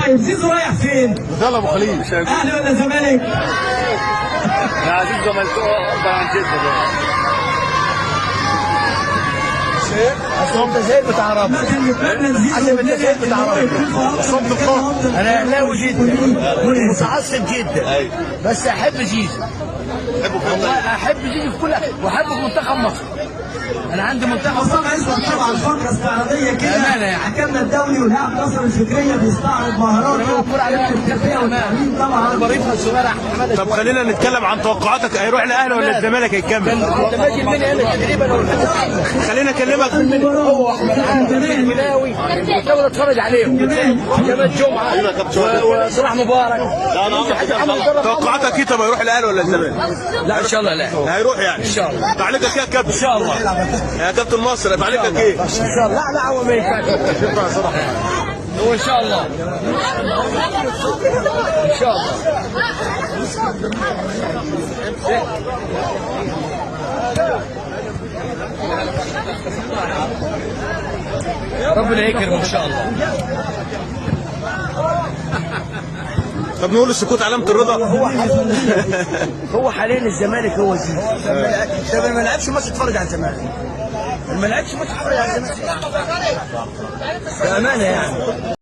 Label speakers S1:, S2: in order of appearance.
S1: طيب زيزو رايح فين؟
S2: يلا ابو خليل.
S1: اهلي ولا زمالك؟
S3: انا عزيز زملكاوي افضل عن جد.
S4: اصل انت زي بتاع رابط.
S1: عشان
S4: انت زي بتاع رابط. انا اهلاوي جدا متعصب جدا، بس احب زيزو. والله احب زيزو في كل، واحبه في منتخب مصر. انا عندي منتخب
S1: حسام عزت طبعا فقره استعراضيه كده.
S4: بأمانة يعني.
S1: حكمنا الدولي واللاعب نصر الفكرية بيستعرض مهاراته في التربية والتعليم طبعا.
S4: ظريفة الصغيرة احمد حمادة.
S5: طب خلينا نتكلم عن توقعاتك، هيروح الاهلي ولا الزمالك هيكمل؟
S4: كنت باجي المنيا انا تقريبا.
S5: خلينا اكلمك.
S4: هو واحمد عامر والمناوي، كنت اتفرج عليهم جمال جمعه وصلاح مبارك.
S5: توقعاتك ايه؟ طب هيروح الاهلي ولا الزمالك؟
S4: لا ان شاء الله لا.
S5: هيروح يعني
S4: ان شاء الله.
S5: تعليقك ايه يا كابتن؟
S4: ان شاء الله.
S5: يا كابتن مصر تعليقك ايه؟
S4: ان شاء الله. لا لا هو ما ينفعش. هو ان شاء الله. ان شاء الله. ربنا يكرمه ان شاء الله.
S5: طب نقول السكوت علامة الرضا.
S4: هو حاليا الزمالك هو زيزو. طب ما لعبش ماتش اتفرج على الزمالك. ما لعبش ماتش اتفرج على الزمالك. بأمانة يعني.